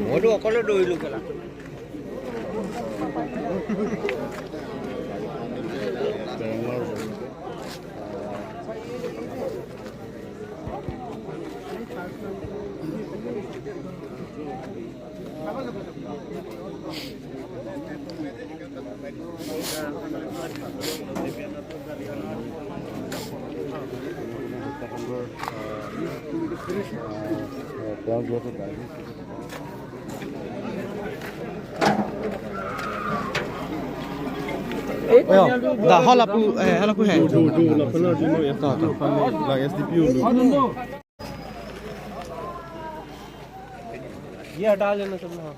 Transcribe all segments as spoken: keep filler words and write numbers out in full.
মইতো অকলে দৌৰিলো কেলা। Ayo, dah, hal aku, eh, hal aku hai. Tuh, tuh. ये हटा लेना सब लोग।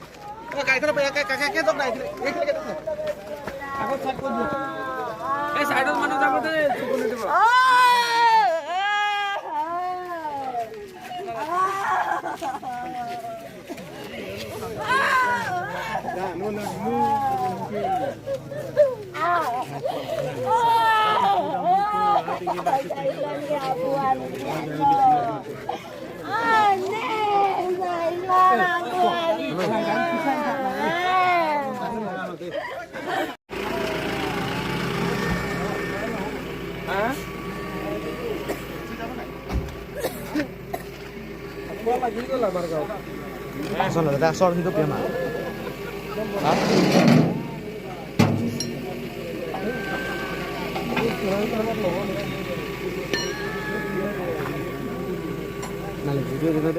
এই চাইডত মানুহ যাব দে, চকুনি দিব। Asal ada asal hidup ya, Mak. Hah? Nah, video kita